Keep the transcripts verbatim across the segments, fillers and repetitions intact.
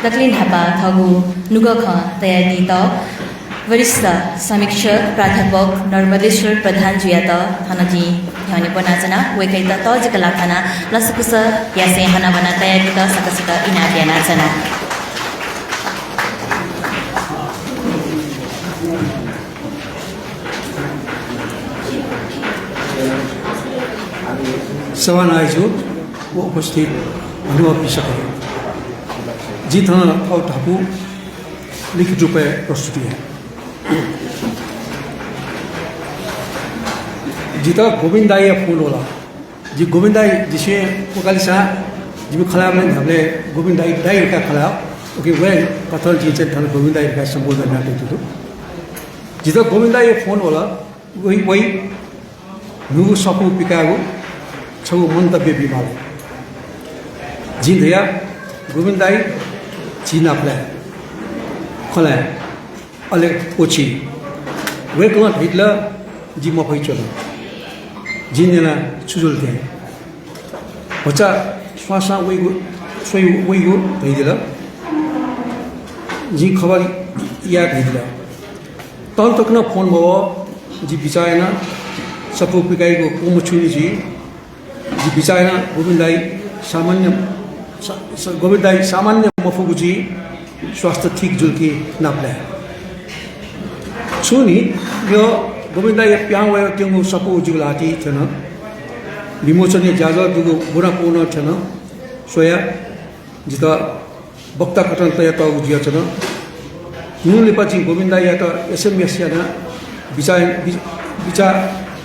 दकले न्हापां थःगु नुगः खँ तयादीत वरिष्ठ समीक्षक प्राध्यापक नर्मदेश्वर प्रधानजुयात थन जिं न्ह्यःने ब्वनाच्वना। वय्कःयात तःजिक लात थानाः लसकुस यासें हनाबना तयादीत सकसित इनाप यानाच्वना। सभानायःजु व उपस्थित हनेबहःपिं सकल, जिं थन थःगु धापू लिखित रूपय् प्रस्तुत याये। जितः गोविन्द दाइया फोन वल। जि गोविन्द दाइ जिसे वकालिसा जिमि खँ ल्हायेबलय् न्ह्याबलें गोविन्द दाइ, दाइ धकाः खँ ल्हाः। OK, वया कथं जिं चाहिँ थन गोविन्द दाइ धकाः सम्बोधन यानातयागु दु। जितः गोविन्द दाइया फोन वल, वइ, वइ न्हूगु सफू पिकायेगु छगू मन्तव्य बीमाल। जिं धया, गोविन्द दाइ, झी नापलाये, खँ ल्हाये। अले क्वछि। वय्कलं धयादिल, जि मफयाच्वना। जिं न्यना छु जुल थें। भचा स्वासां वइगु, स्वइ वइगु धयादिल। जिं खबर याये धयादिल। तन तक नं फोन मवः, जि बिचाः याना, सफू पिकायेगु क्वमछुनि जुइ। जि बिचाः याना गोविन्द दाइ सामान्य, सा-, सा-, गोविन्द दाइ सामान्य मफुगु जुइ, स्वास्थ्य ठीक जुल कि नापलाये। छुं न्हिया गोविन्द दाइया पिहां वयातःगु सफू जिगु ल्हातिइ थ्यन। विमोचनया ज्याझ्वः दुगु ब्वनापौ नं थ्यन। स्वया जितः वक्ता कथं तयातःगु जुयाच्वन। निन्हु लिपा जिं गोविन्द दाइयात SMS याना बिचाः, बि-, बिचाः,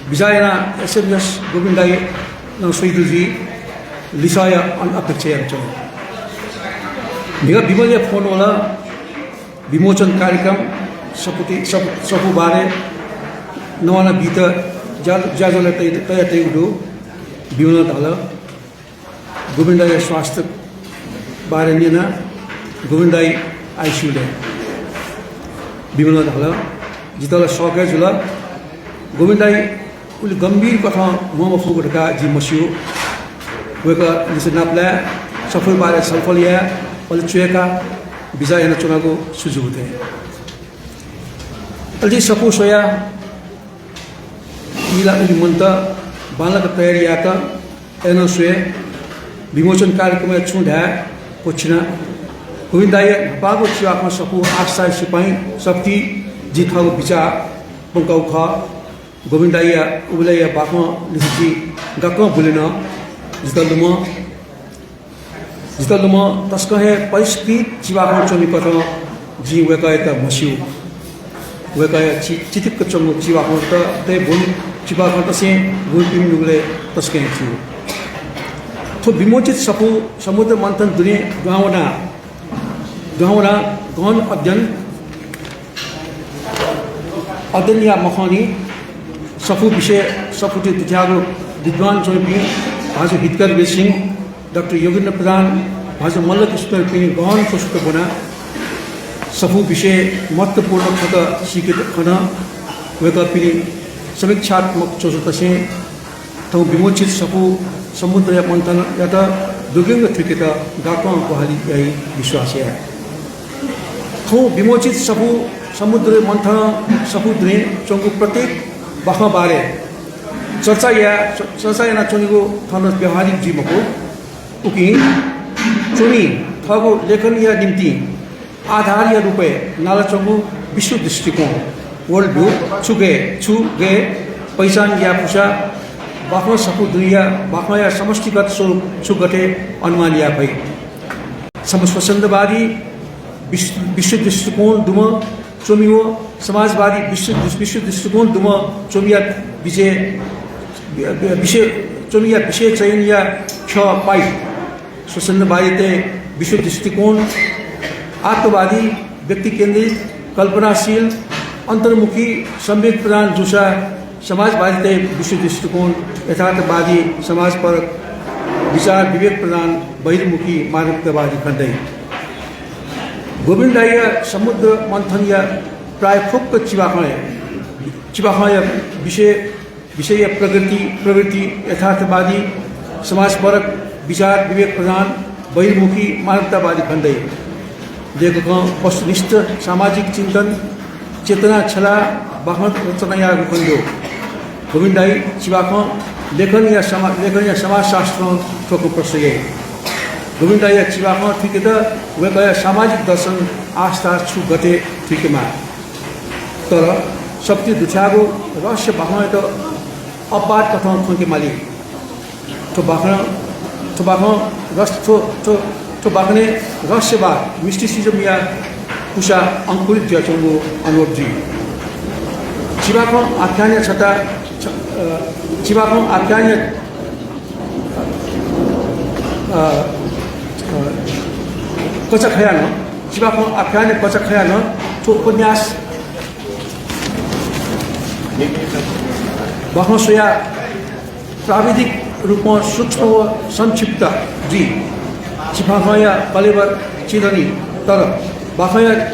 बिचाः याना SMS गोविन्द दाइनं स्वयादीगु जुइ लिसःया अन-, अपेक्षा यानाच्वना। म्हिगः विमलया फोन वल, विमोचन कार्यक्रम सफूति-, सफू-, सफू बारे नवाना बीत ज्या-, ज्याझ्वलय् तया-, तयातयागु दु। विमलं धाल, गोविन्द दाइया स्वास्थ्य बारे न्यना, गोविन्द दाइ ICU-लय्। विमलं धाल, जितः ला शक हे जुल। गोविन्द दाइ उलि गम्भीर कथं म्वाः मफुगु धकाः जिं मस्यू। वय्कःलिसे नापलाये, सफू बारे छलफल याये, अले च्वय्काः बिचाः यानाच्वनागु सुझुव थें। अले जिं सफू स्वया, इला उलि मन्त, बांलाक तयारी यात। अय्नं स्वये, विमोचन कार्यक्रमय् छुं धाये क्वःछिना। गोविन्द दाइया न्हापांगु चिबाखं सफू आशाया सिपाइँ सफुतिइ जिं थःगु बिचाः प्वंकागु खः। गोविन्द दाइया उबलय्या बाखंलिसे जि गाक्कं बुलिन। जितः लुमं, जितः लुमं तसकं हे परिष्कृत चिबाखं च्वमिकथं जिं वय्कःयात म्हस्यू। वय्कःया चि-, चितिक्क च्वंगु चिबाखंत तय् ब्वने, चिबाखंतसें ब्वनेपिं नुगलय् तसकं हे थ्यू। थ्व विमोचित सफू समुद्र मन्थन दुने दुहां वनाः, दुहां वनाः गहन अध्ययन, अध्ययन याये मखंनि। सफू विषय, सफूति दुथ्याःगु विद्वान च्वमिपिं भाजु हितकर वीरसिंह, डाक्टर योगेन्द्र प्रधान, भाजु मल्ल कृष्णपिनि गहन च्वसुत ब्वनाः सफू विषय महत्त्वपूर्ण खँत सीकेत खन। वय्कःपिनि समीक्षात्मक च्वसुतसें थौं विमोचित सफू समुद्र मन्थनयात दुग्यंक थुइकेत गाक्कं ग्वाहालि याइ विश्वास याये। थौं विमोचित सफू समुद्र मन्थन सफू दुने च्वंगु प्रत्येक बाखं बारे चर्चा या, चर्चा यानाच्वनेगु थन व्यावहारिक जुइ मखु। उकिं च्वमि थःगु लेखनया निंतिं आधारया रूपय् नालाच्वंगु विश्व दृष्टिकोण, world view, छु गय्, छु गय् पहिचान याये फुसा बाखं सफू दुनेया बाखंया समष्टिगत स्वरूप छु गथे अनुमान याये फइ। छम्ह स्वच्छन्दवादी विश्व, विश्व दृष्टिकोण दुम्ह च्वमि व समाजवादी विश्व, विश्व दृष्टिकोण दुम्ह च्वमिया विषय, विषय, च्वमिया विषय चयनया ख्यः पाइ। स्वच्छन्दवादीतय् विश्व दृष्टिकोण, आत्मवादी, व्यक्ति केन्द्रित, कल्पनाशील, अन्तर्मुखी, संवेग प्रधान जूसा समाजवादीतय् विश्व दृष्टिकोण यथार्थवादी, समाजपरक, विचार विवेक प्रधान, बहिर्मुखी, मानवतावादी खने दइ। गोविन्द दाइया समुद्र मन्थनया प्रायः फुक्क चिबाखंया, चिबाखंया विषय विषयया प्रकृति, प्रवृत्ति यथार्थवादी, समाजपरक, विचार विवेक प्रधान, बहिर्मुखी, मानवतावादी खने दइ। लेखकं वस्तुनिष्ठ सामाजिक चिन्तन, चेतना छ्यलाः बाखं रचना याःगु खनेदु। गोविन्द दाइ चिबाखं लेखनया समा-, लेखनया समाजशास्त्रं थ्व खँ प्रश्न याइ। गोविन्द दाइया चिबाखं थुइकेत वय्कःया सामाजिक दर्शन, आस्था छु गथे थुइकेमाः। तर सफुति दुथ्याःगु रहस्य बाखंयात अपवाद कथं खंके माली। थ्व बाखं, थ्व बाखं रहस्य, थ्व, थ्व, थ्व बाखनय् रहस्यवाद, mysticism या कुसा अंकुरित जुयाच्वंगु अनुभव जुइ। चिबाखं आख्यानया छता, छ-, अ, चिबाखं आख्यानया, अ, अ, कचा खयाः नं, चिबाखं आख्यानया कचा खयाः नं थ्व उपन्यास बाखं स्वयाः प्राविधिक रूपं सूक्ष्म व संक्षिप्त जुइ। चिबाखंया कलेबर चिधनी, तर बाखंया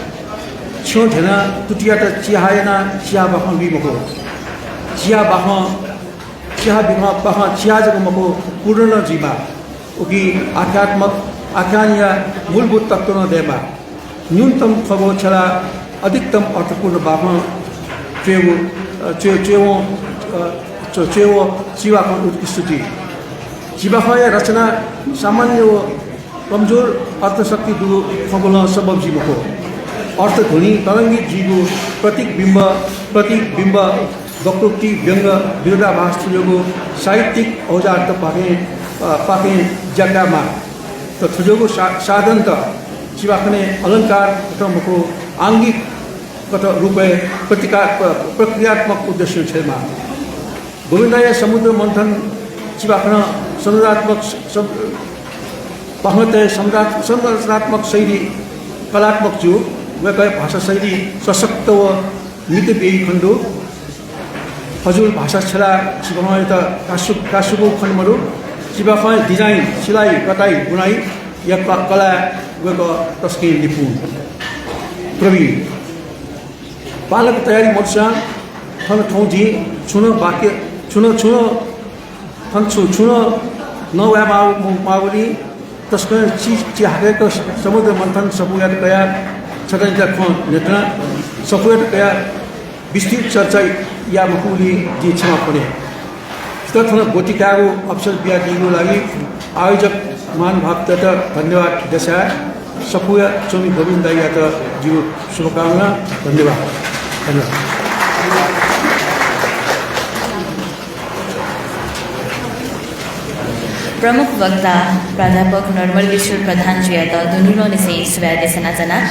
छ्यं ध्यनाः तुतियात चिहा यानाः चिहा बाखं बी मखु। चिहा बाखं, चिहा बिखं बाखं चिहा जक मखु, पूर्ण नं जुइमाः। उकिं आख्यात्मक, आख्यानया मूलभूत तत्त्व नं दयेमाः। न्यूनतम खँग्वः छ्यलाः अधिकतम अर्थपूर्ण बाखं च्वयेगु, अ, च्वये-, च्वयेवं, अ, च्व-, च्वयेवं चिबाखं उत्कृष्ट जुइ। चिबाखंया रचना सामान्य व कमजोर अर्थशक्ति दुगु खँग्वलं सम्भव जुइ मखु। अर्थध्वनि तरंगित जुइगु प्रतीक बिम्ब, प्रतीक बिम्ब, वक्रोक्ति, व्यंग, विरोधाभास थुज्वःगु साहित्यिक औजारत पाखें, अ, पाखें ज्या कायेमाः। तर थुज्वःगु सा-, साधनत चिबाखनय् अलंकार कथं मखु, आंगिक कथं रूपय् प्रतिका-, प्र-, प्रक्रियात्मक उद्देश्यं छ्यलेमाः। गोविन्द दाइया समुद्र मन्थन चिबाखनं संरचनात्मक स-, सं-, बाखनतय् संरचना-, संरचनात्मक शैली, कलात्मक जू। वय्कःया भाषा शैली सशक्त व मितव्ययी खनेदु। फजुल भाषा छ्यलाः चिबाखंयात कासु-, कासुगु खने मदु। चिबाखंया design, सिलाइ, कताइ, बुनाइया क-, कलाय् वय्कः तसकं निपुण, प्रवीण। बांलाक तयारी मदुसां थन थौं जिं छुं नं वाक्य, छुं नं, छुं नं थन छु, छुं नं नवाये माः-, माःगुलिं तसकं चि-, चिहाकय्क समुद्र मन्थन सफूयात कयाः छता निता खँ न्ह्यथना। सफूयात कयाः विस्तृत चर्चा याये मखुगुलिं जिं क्षमा फ्वने। जितः थन ब्वति कायेगु अवसर बियादीगु लागि आयोजक महानुभावतय्त धन्यवाद देछाये। सफूया च्वमि गोविन्द दाइयात जिगु शुभकामना। धन्यवाद। धन्यवाद। प्रमुख वक्ता प्राध्यापक नर्मदेश्वर प्रधानजुयात दुनुगलंनिसें सुभाय् देछानाच्वना।